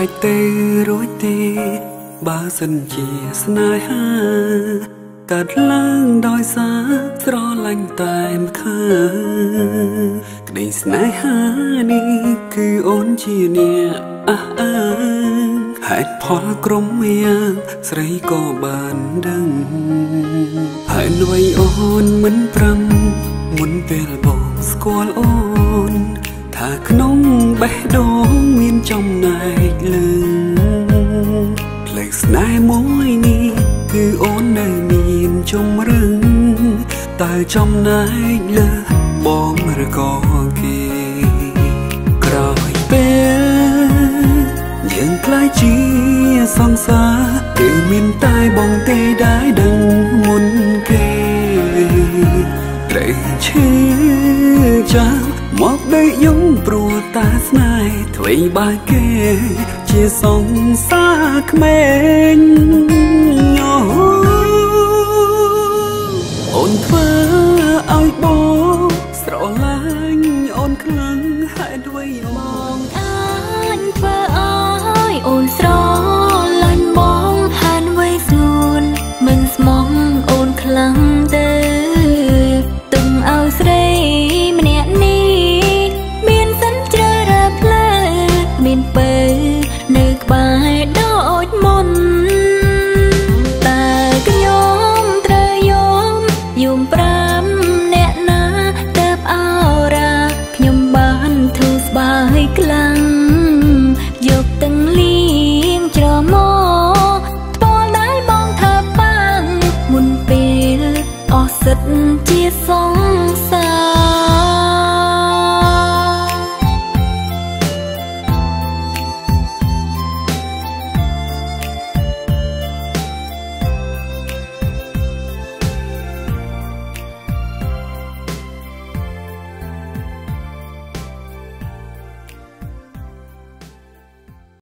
អាចទៅរួចទេ បើសិនជាស្នេហាកើតឡើងដោយសារស្រឡាញ់តែម្ខាង ក្តីស្នេហានេះគឺអូនជាអ្នកអះអាង ហេតុផលក្រុមយ៉ាងស្រីក៏បានដឹងហើយ លួយអូនមិនប្រឹងមុនពេលបងស្គាល់អូន ថាក្នុងបេះដូងមានចំណែកលឺផ្លូវស្នេហ៍មួយនេះ គឺអូននៅមានជំរឹង តើចំណែកលើបងឬក៏គេ? ក្រោយពេលយើងក្លាយជាសង្សារ គឺមានតែបងទេដែលដឹងមុនគេ ត្រូវឈឺចាំមកដេកយំព្រោះតាស្នេហ៍ ធ្វើបើគេជាសង្សារក្មេង អូនធ្វើឲ្យបងស្រឡាញ់អូនខ្លាំង ហេតុអ្វីបងអាចធ្វើឲ្យអូនស្រ